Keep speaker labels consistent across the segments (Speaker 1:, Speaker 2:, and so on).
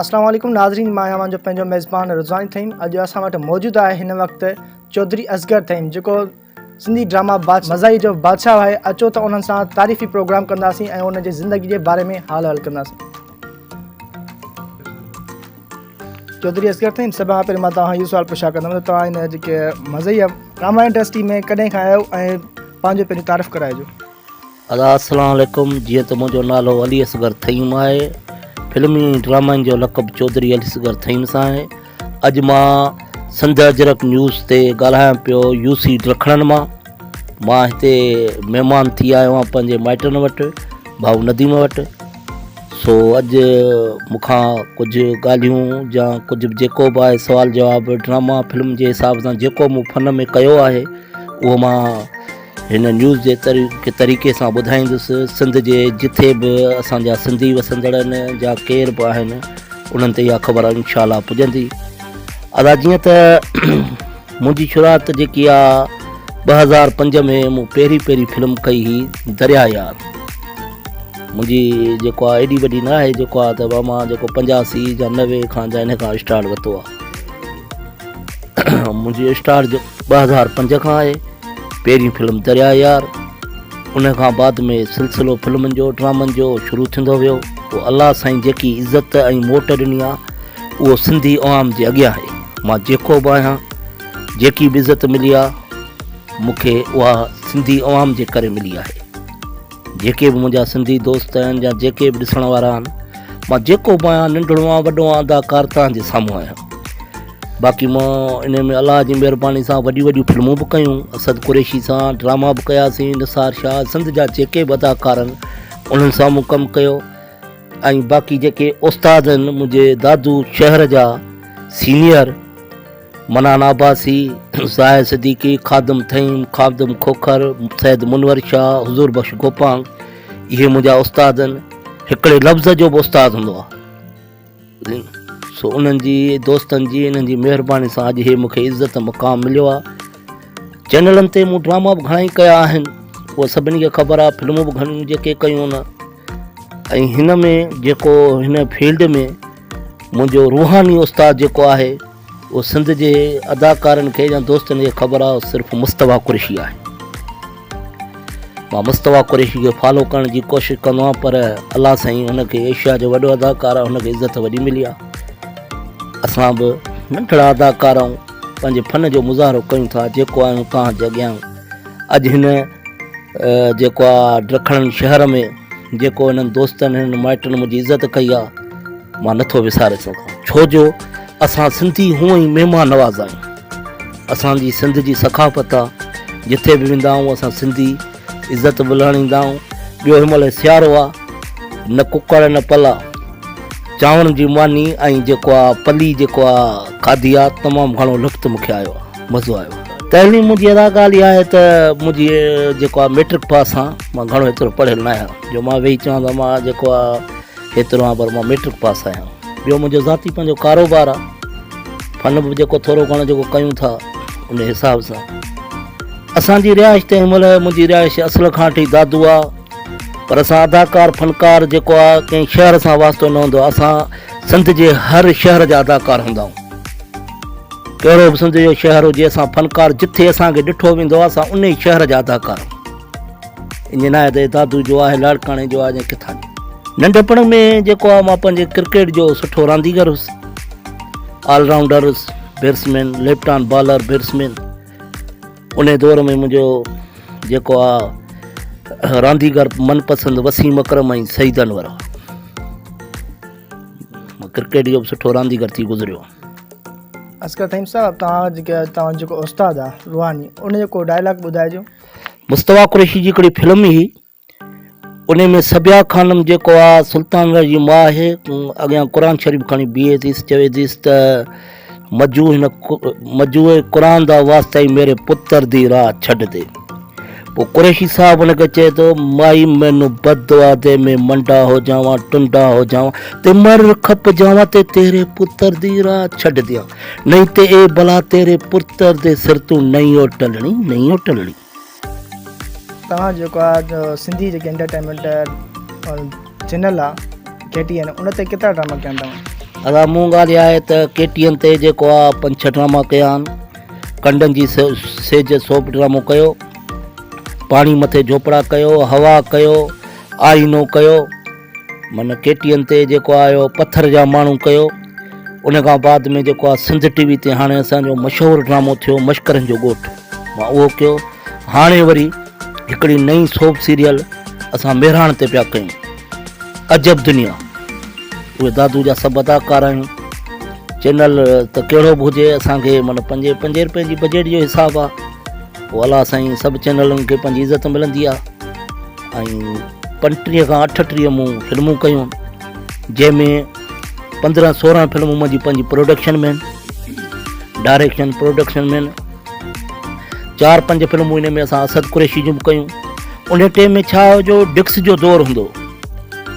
Speaker 1: اسلام عليڪم ناظرين مان آهيان اوهان جو پنهنجو ميزبان رضوان ٿهيم اڄ اسان وٽ موجود آهي هن وقت چوڌري اصغر ٿهيم جيڪو سنڌي ڊراما مزاحي جو بادشاهه آهي اچو ته انهن سان تعريفي پروگرام ڪنداسين ۽ ان جي زندگي جي باري ۾ حال احوال ڪنداسين چوڌري اصغر ٿهيم سڀ کان پهرين مان توهان اهو سوال پڇا ڪندم ته توهان هن جيڪي مزاحي ڊراما انڊسٽري ۾ ڪڏهن کان آيو ۽ پنهنجو پنهنجو تعارف ڪرائجو
Speaker 2: ادا السلام عليڪم جيئن ته منهنجو نالو علي اصغر ٿهيم آهي فلمي ۽ ڊرامن جو لقب چوڌري علي اصغر ٿهيم سان آهي اڄ مان سنڌ اجرڪ نيوز تي ڳالهايان پيو يو سي ڊکڻن مان مان هتي مهمان ٿي آيو آهيان پنهنجي مائٽن وٽ ڀائو نديم وٽ سو اڄ مون کان ڪجهه ڳالهيون يا ڪجهه به جيڪو به آهي سوال جواب ڊراما فلم جي حساب سان جيڪو مون فن ۾ ڪيو آهي اهو مان هن نيوز جي طريقي سان ٻڌائيندس سنڌ جي جٿي به اسان جا سنڌي وسندڙ آهن جا ڪير به آهن انهن تي اها خبر انشاء الله پڄندي ادا جيئن ته منهنجي شروعات جيڪي آ 2005 ۾ مون پهرين پهرين فلم ڪئي هئي دريا يار منهنجي جيڪو آ ايڏي وڏي نه آهي جيڪو آ ته مان جيڪو 85 يا 90 کان جا ان کان اسٽارٽ ورتو آ منهنجي اسٽارٽ 2005 کان آهي پهرين فلم درياء يار ان کان بعد ۾ سلسلو فلمن جو ڊرامن جو شروع ٿيندو ويو پوء الله سائين جيڪي عزت ۽ موٽ ڏني آ اهو سنڌي عوام جي اڳيان آهي مان جيڪو به آهيان جيڪي به عزت ملي آ مون کي اها سنڌي عوام جي ڪري ملي آهي جيڪي به منهنجا سنڌي دوست آهن يا جيڪي به ڏسڻ وارا آهن مان جيڪو به آهيان ننڍڙو آهيان وڏو آهيان اداڪار توهان جي سامهون آهيان باقي مان ان ۾ الله جي مهرباني سان وڏيون وڏيون فلمون به ڪيون اسد قريشي سان ڊراما به ڪياسين نثار شاهه سنڌ جا جيڪي به اداڪار آهن انهن سان مون ڪم ڪيو ۽ باقي جيڪي استاد آهن منهنجي دادو شهر جا سينيئر منان عباسي، زاهد صديقي، خادم ٿهيم، خادم کوکر، سيد منور شاهه، حضور بخش گوپانگ اهي منهنجا استاد آهن. هڪڙي لفظ جو به استاد هوندو آهي. سو انهن جي دوستن جي انهن جي مهرباني سان اڄ هي مون کي عزت مقام مليو آهي. چينلن تي مون ڊراما به گهڻا ئي ڪيا آهن اهو سڀني کي خبر آهي فلمون به گهڻيون جيڪي ڪيون آهن ۽ هن ۾ جيڪو هن فيلڊ ۾ منهنجو روحاني استاد جيڪو آهي اهو سنڌ جي اداڪارن کي يا دوستن کي خبر آهي صرف مصطفيٰ قريشي آهي مان مصطفيٰ قريشي کي فالو ڪرڻ جي ڪوشش ڪندو آهيان پر الله سائين هن کي ايشيا جو وڏو اداڪار آهي هن کي عزت وڏي ملي آهي اسان به ننڍڙا اداڪار آهيون پنهنجي فن جو مظاهرو ڪيون ٿا جيڪو آهيون توهان جي اڳيان اڄ هن جيڪو آ ڊکڻن شهر ۾ جيڪو هنن دوستن هنن مائٽن منهنجي عزت ڪئي آ مان نٿو وساري سگهان ڇو جو اسان سنڌي هونء ئي مهمان نواز آهيون اسان جي سنڌ جي ثقافت آ جٿي به ويندا آهيون اسان سنڌي عزت به لهڻ ايندا آهيون ٻيو هن مهل سيارو آ نه ڪڪڙ نه پلا چانورن جي ماني ۽ جيڪو آ پلي جيڪو آ کاڌي آ تمام گهڻو لطف مونکي آيو آ مزو آيو آ. تعليم منهنجي ادا ڳالهه اها آهي ته منهنجي جيڪو آ ميٽرڪ پاس آ مان گهڻو ايترو پڙهيل نه آهيان جو مان ويهي چوان ته مان جيڪو آ هيترو آهيان پر مان ميٽرڪ پاس آهيان ٻيو منهنجو ذاتي پنهنجو ڪاروبار آ فن به جيڪو ٿورو گهڻو جيڪو ڪيون ٿا ان حساب سان اسان جي رهائش ته هن مهل منهنجي رهائش اصل کان وٺي دادو آ پر اسان اداڪار فنڪار جيڪو آ ڪنهن شهر سان واسطو نه هوندو آ اسان سنڌ جي هر شهر جا اداڪار هوندا آهيون ڪهڙو به سنڌ جو شهر هجي اسان فنڪار جٿي اسان کي ڏٺو ويندو آ اسان انهي شهر جا اداڪار آهيون ائين ناهي ته دادو جو آهي لاڙڪاڻي جو آهي يا ڪٿان جو ننڍپڻ ۾ جيڪو آ مان پنهنجي ڪرڪيٽ جو سٺو رانديگر هوس آل رائونڊر هوس batsman left arm bowler batsman انهي دور ۾ منهنجو جيڪو آ رانديگر من پسند وسيم اڪرم ۽ سعيد انور هئا. مان ڪرڪيٽ جو به سٺو رانديگر ٿي گذريو آهيان.
Speaker 1: اصغر ٿهيم صاحب توهان جيڪي توهان جيڪو استاد آ روحاني ان جو ڪو ڊائلاگ ٻڌائجو.
Speaker 2: مصطفيٰ قريشي جي هڪڙي فلم هئي انهي ۾ صبيحه خانم جيڪو آ سلطان راء جي ماء آهي اڳيان قرآن شريف کڻي بيهي ٿي چوي ٿي ته مجو هن مجو قرآن دا واسطه ئي ميري پتر the راهه ڇڏ the پوء قريشي صاحب ان کي چئي ٿو مائي مينو بد دعا the مين منڊا هو جاوان ٽنڊا هو جاوان تے مر کپ جاوان تے تيري پتر the راهه ڇڏ ديان نہیں تے اي بلا تيري پتر the سر تون نئين او ٽلڻي نئين او ٽلڻي.
Speaker 1: توهان جيڪو آ سنڌي جيڪي انٽرٽينمينٽ چينل آ ڪي ٽي اين ان تي ڪيترا ڊراما ڪيا توهان؟
Speaker 2: ادا مون ڳالهه اها آهي ته ڪي ٽي اين تي جيڪو آ پنج ڇهه ڊراما ڪيا آهن ڪنڊن جي سيج سوپ ڊرامو ڪيو پاڻي مٿي جهوپڙا ڪيو هوا ڪيو آئينو ڪيو من ڪي ٽي اين تي جيڪو آيو پٿر جا ماڻهو ڪيو ان کان بعد ۾ جيڪو آ سنڌ ٽي وي تي هاڻي اسان جو مشهور ڊرامو ٿيو مشڪرن جو ڳوٺ مان اهو ڪيو هاڻي وري هڪڙي نئين سوپ سيريل اسان مهراڻ تي پيا ڪيون عجب دنيا اهي دادو جا سڀ اداڪار آهيون چينل ته ڪهڙو به هجي اسانکي معنی پنجي پنجي روپين جي بجيٽ جو حساب آ پوء الله سائين سڀ چينلن کي پنهنجي عزت ملندي آ ۽ 35 کان 38 مون فلمون ڪيون جنهن ۾ 15 16 فلمون منهنجي پنهنجي پروڊڪشن ۾ ڊائريڪشن پروڊڪشن ۾ چار پنج فلمون ان ۾ اسان اسد قريشي جون به ڪيون ان ٽيم ۾ ڇا هو جو ڊڪس جو دور هوندو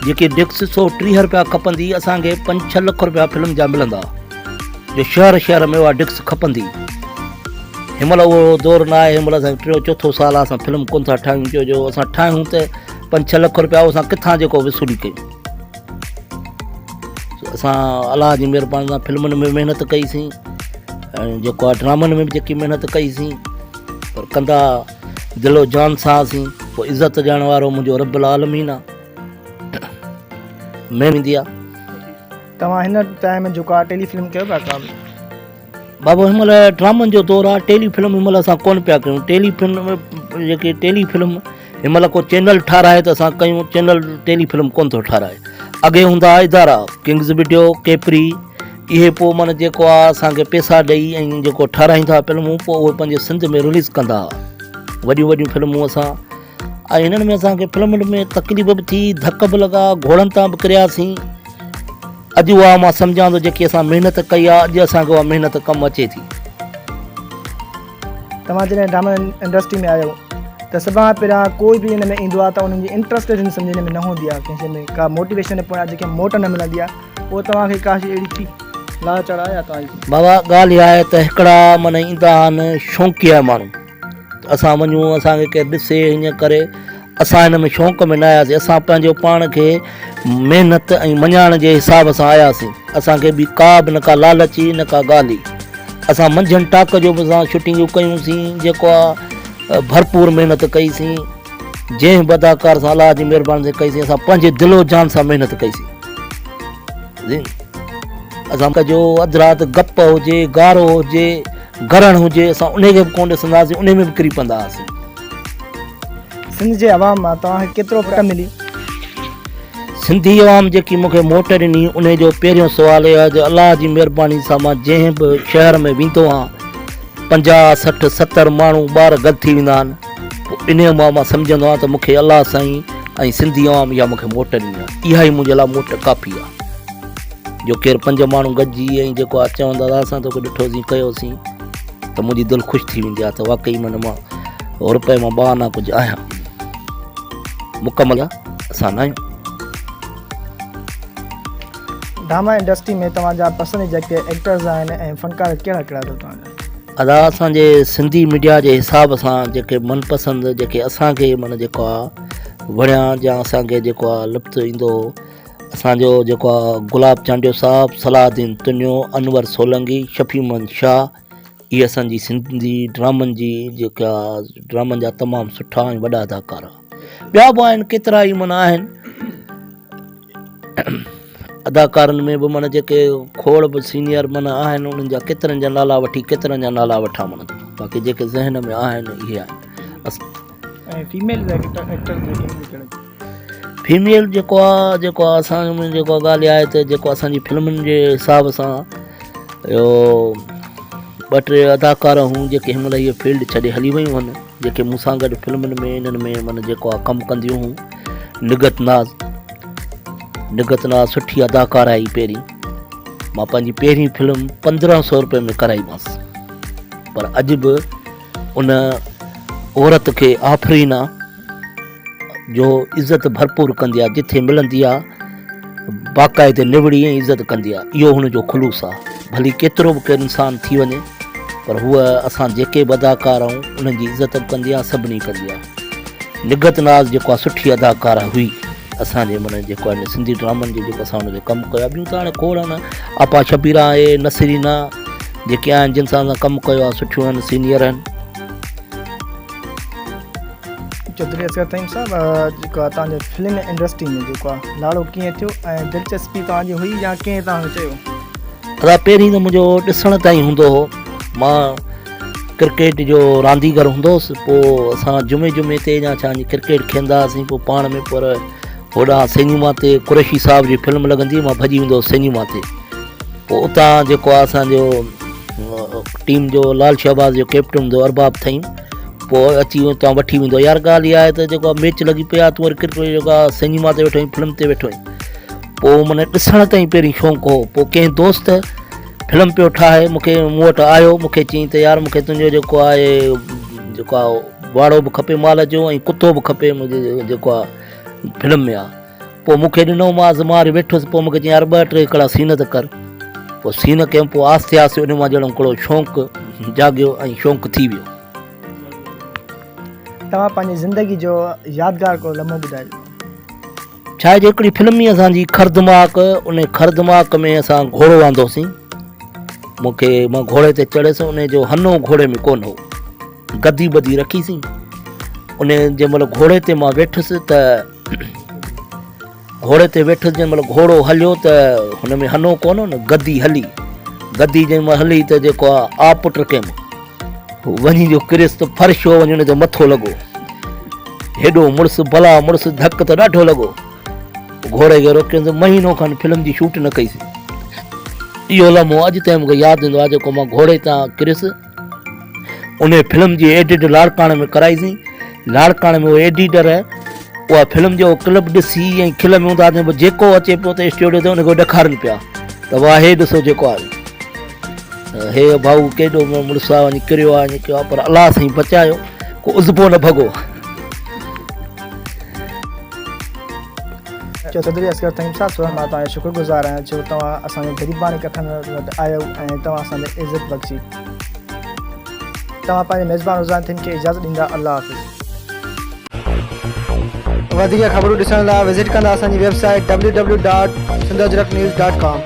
Speaker 2: جيڪي ڊڪس 130 روپيا کپندي اسان کي پنج ڇهه لک روپيا فلم جا ملندا جو شهر شهر ۾ اها ڊڪس کپندي هن مهل اهو دور نه آهي هن مهل اسان ٽيون چوٿون سال آهي اسان فلم ڪونه ٿا ٺاهيون ڇو جو اسان ٺاهيون ته پنج ڇهه لک روپيا اسان ڪٿان جيڪو وصولي ڪيون اسان الله جي مهرباني سان فلمن ۾ محنت ڪئي سين ۽ جيڪو آهي ڊرامن ۾ به جيڪي محنت ڪئي سين پر ڪندا دل و جان سان سين پوء عزت ڏيڻ وارو منهنجو رب العالمين آ مين ايندي آ.
Speaker 1: توهان هن ٽائيم ۾ جيڪو آ ٽيلي فلم ڪيو پيا ڪا به.
Speaker 2: بابو هن مهل ڊرامن جو دور آ ٽيلي فلم هن مهل اسان ڪون پيا ڪيون ٽيلي فلم جيڪي ٽيلي فلم هن مهل ڪو چينل ٺاراهي ته اسان ڪيون چينل ٽيلي فلم ڪون ٿو ٺاراهي اڳي هوندا ادارا ڪنگز وڊيو ڪيپري اهي پوء معنی جيڪو آ اسان کي پيسا ڏئي ۽ جيڪو ٺاراهيندا فلمون پوء اهي پنهنجي سنڌ ۾ رليز ڪندا وڏيون وڏيون فلمون اسان ۽ هنن ۾ اسان کي فلمن ۾ تڪليف به ٿي ڌڪ به لڳا گهوڙن تان به ڪرياسين اڄ اها مان سمجهان ٿو جيڪي اسان محنت ڪئي آهي اڄ اسان کي اها محنت ڪم اچي ٿي.
Speaker 1: توهان جڏهن ڊراما انڊسٽري ۾ آيو ته سڀ کان پهريان ڪوئي به ان ۾ ايندو آهي ته انهن جي انٽرسٽ جن سمجهه ۾ نه هوندي آهي ڪنهن شي ۾ ڪا موٽيويشن پويان جيڪي موٽ نه ملندي آهي پوء توهان کي ڪا شي اهڙي ٿي لاهه چاڙهه آيا توهان جي.
Speaker 2: بابا ڳالهه اها آهي ته هڪڙا معنيٰ ايندا آهن شوقيه ماڻهو ته اسان وڃون اسان کي ڪير ڏسي ائين ڪري اسان هن ۾ شوق ۾ نه آياسين اسان پنهنجو پاڻ کي محنت ۽ مڃائڻ جي حساب سان آياسين اسان کي ٻي ڪا به نه ڪا لالچ ئي نه ڪا ڳالهه ئي اسان منجهند ٽاڪ جو به اسان شوٽنگون ڪيون سين جيڪو آ ڀرپور محنت ڪئي سين جنهن به اداڪار سان الله جي مهرباني سان ڪئي سين اسان پنهنجي دل و جان سان محنت ڪئي سين اسان جو اڌ رات گپ هجي گارو هجي گرڻ هجي اسان انهي کي به ڪونه ڏسندا هئاسين انهي ۾ به ڪري پوندا هئاسين.
Speaker 1: سنڌ جي عوام مان توهان کي ڪيترو موٽ ملي؟
Speaker 2: سنڌي عوام جيڪي مون کي موٽ ڏني انهي جو پهريون سوال اهو آهي جو الله جي مهرباني سان مان جنهن به شهر ۾ ويندو آهيان 50 60 70 ماڻهو ٻار گڏ ٿي ويندا آهن پوء انهي مان مان سمجهندو آهيان ته مون کي الله سائين ۽ سنڌي عوام اها مون کي موٽ ڏني آهي اها ئي منهنجي لاء موٽ ڪافي آهي. جو ڪير پنج ماڻهو گڏجي ۽ جيڪو آ چون دادا اسان توکي ڏٺوسين ڪيوسين ته منهنجي دل خوش ٿي ويندي آ ته واقعي من مان روپئي مان ٻه آنا ڪجهه آهيان مڪمل اسان نه آهيون.
Speaker 1: ڊراما انڊسٽري ۾ توهان جا پسنديده جيڪي ايڪٽرز آهن ۽ فنڪار ڪهڙا ڪهڙا اٿو توهان جا؟
Speaker 2: ادا اسان جي سنڌي ميڊيا جي حساب سان جيڪي من پسند جيڪي اسان کي من جيڪو آ وڻيا يا اسان کي جيڪو آ لطف ايندو هو اسان جو جيڪو آ گلاب چانڊيو صاحب، صلاح الدين تنيو، انور سولنگي، شفيع محمد شاهه اهي اسان جي سنڌي ڊرامن جي جيڪا ڊرامن جا تمام سٺا ۽ وڏا اداڪار ٻيا به آهن ڪيترا ئي معنيٰ آهن اداڪارن ۾ به معنيٰ جيڪي کوڙ به سينيئر معنيٰ آهن انهن جا ڪيترن جا نالا وٺي ڪيترن جا نالا وٺان معنيٰ باقي جيڪي ذهن ۾ آهن اهي آهن.
Speaker 1: ۽ فيميل ايڪٽر جيڪي آهن
Speaker 2: فيميل جيڪو آ جيڪو آ اسان ۾ جيڪو ڳالهه آهي ته جيڪو اسان جي فلمن جي حساب سان اهو ٻه ٽي اداڪار هون جيڪي هن مهل هيء فيلڊ ڇڏي هلي ويون هن جيڪي مون سان گڏ فلمن ۾ انهن ۾ معنيٰ جيڪو آ ڪم ڪنديون هون نگهت ناز نگهت ناز سٺي اداڪار آئي پهرين مان پنهنجي پهرين فلم 1500 روپئي ۾ ڪرائي مانس پر اڄ به ان عورت کي آفرين آ جو عزت ڀرپور ڪندي آ جٿي ملندي آ باقاعدي نوڙي ۽ عزت ڪندي آ اهو هن جو خلوص آ ڀلي ڪيترو به ڪير انسان ٿي وڃي پر هوء اسان جيڪي به اداڪار آهيون انهن جي عزت به ڪندي آ سڀني ڪندي آ نگهت ناز جيڪو آ سٺي اداڪاره هئي. اسان جي معنيٰ جيڪو آهي سنڌي ڊرامن جو جيڪو اسان ان تي ڪم ڪيو آهي ٻيون ته هاڻي کوڙ آهن آپا شبيرا آهي نسرينا جيڪي آهن جن سان اسان ڪم ڪيو آهي سٺيون آهن سينيئر آهن.
Speaker 1: چوڌري اصغر فهيم صاحب جيڪو آهي توهان جو فلم انڊسٽري ۾ جيڪو آهي لاڙو ڪيئن ٿيو ۽ دلچسپي توهان جي هئي يا ڪنهن توهان کي چيو؟
Speaker 2: ادا پهرين ته منهنجو ڏسڻ تائين هوندو هو مان ڪرڪيٽ جو رانديگر هوندو هوس پوء اسان جمعي جمعي تي يا ڇا ڪرڪيٽ کيڏندا هئاسين پوء پاڻ ۾ پر هوڏانهن سئنيما تي قريشي صاحب جي فلم لڳندي مان ڀڄي ويندو هوس سئنيما تي پوء اتان جيڪو آهي اسانجو ٽيم جو لال شهباز جو ڪيپٽن هوندو ارباب ٿهيم پوء اچي اتان وٺي ويندو يار ڳالهه اها آهي ته جيڪو ميچ لڳي پئي آهي تون وري ڪرڪيٽ جيڪو آهي سئنيما تي ويٺو آهين فلم تي ويٺو آهين پوء معنيٰ ڏسڻ تائين پهرين شوق هو پوء ڪنهن دوست فلم پيو ٺاهي مون کي مون وٽ آيو مون کي چيائين ته يار مون کي تنهنجو جيڪو آهي جيڪو آهي واڙو به کپي مال جو ۽ ڪتو به کپي منهنجي جيڪو آهي فلم ۾ آهي پوء مون کي ڏنو مان مان وري ويٺس پوء مون کي چيائين يار ٻه ٽي هڪڙا سين ته ڪر پوء سين ڪيم پوء آهستي آهستي ان مان ڄڻ هڪڙو شوق جاڳيو ۽ شوق ٿي ويو.
Speaker 1: توهان پنهنجي زندگي جو يادگار ڪو لمحو ٻڌايو.
Speaker 2: ڇا آهي جو هڪڙي فلم هئي اسان جي خردماڪ ان خردماڪ ۾ اسان گهوڙو آندوسين مون کي مان گهوڙي تي چڙهيس ان جو هنو گهوڙي ۾ ڪونه هو گدي ٻڌي رکيسين ان جنهن مهل گهوڙي تي مان ويٺس ته گهوڙي تي ويٺس جنهن مهل گهوڙو هليو ته هن ۾ هنو ڪونه هو نه گدي هلي گدي جنهن مهل هلي ته جيڪو آ پٽ ڪيم وڃي جو ڪريس ته فرش هو وڃي ان تي مٿو لڳو. هيڏو مڙس بلا مڙس ڌڪ ته ڏاڍو لڳو. گهوڙي کي روڪيس ته مهينو کن فلم جي شوٽ نه ڪئيسين. اهو لمحو اڄ تائين مون کي ياد ايندو آهي جيڪو مان گهوڙي تان ڪريس. ان فلم جي ايڊٽ لاڙڪاڻي ۾ ڪرائيسين. لاڙڪاڻي ۾ اهي ايڊيٽر اها فلم جو ڪلپ ڏسي ۽ کل ۾ هوندا ته جيڪو اچي پيو ته اسٽوڊيو تي ان کي ڏيکارن پيا ته واهه هي ڏسو جيڪو آهي. هي ڀائو ڪيڏو مڙس آ وڃي ڪريو آ ائين ڪيو آ پر الله سائين بچايو ڪو عضبو نه ڀڳو.
Speaker 1: چوڌري اصغر ٿهيم صاحب سو مان توهان جو شڪر گذار آهيان جو توهان اسان جي غريباڻي ڪٿن وٽ آيو ۽ توهان اسان کي عزت بخشي توهان پنهنجي ميزبان رضوان ٿهيم کي اجازت ڏيندا الله حافظ. وڌيڪ خبرون ڏسڻ لاء وزٽ ڪندا اسان جي web site www.sindhajraknews.com.